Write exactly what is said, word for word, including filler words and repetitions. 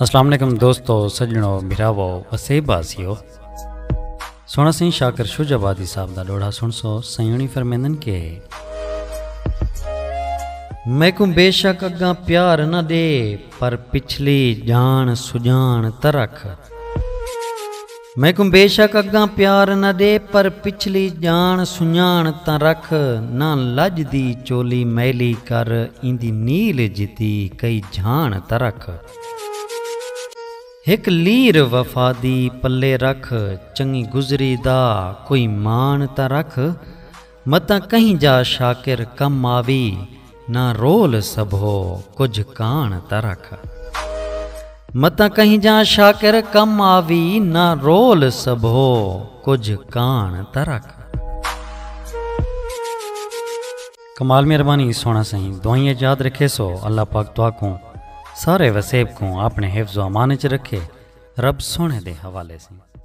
السلام علیکم دوستو، سڄݨو، بھراوو، وسیب واسیو۔ سوہݨا سئیں شاکر شجاع آبادی صاحب دا ݙوہڑا سݨسو۔ سئیں ہوݨی فرمیندن کہ میکوں بے شک اڳاں پیار نہ ݙے، پر پچھلی ڄاݨ سڄاݨ تاں رکھ۔ میکوں بے شک اڳاں پیار نہ ݙے، پر پچھلی ڄاݨ سڄاݨ تاں رکھ۔ نہ لڄ دی چولی میلی کر، ایندی نیل جتی کئی جھاݨ تاں رکھ۔ ہک لیر وفا دی پلے رکھ، چنڳی گزری دا کوئی ماݨ تاں رکھ۔ متاں کہیں جا شاکر کم آوی، نہ رول سبھو کجھ کاݨ تاں رکھ۔ متاں کہیں جا شاکر کم آوی، نہ رول سبھو کجھ کاݨ تاں رکھ۔ کمال مہربانی سوہݨا سئیں، دعائیں اچ یاد رکھیسو۔ اللہ پاک تہاکوں سارے وسیب کوں اپݨے حفظ و امان اچ رکھے۔ رب سوہݨے دے حوالے سئیں۔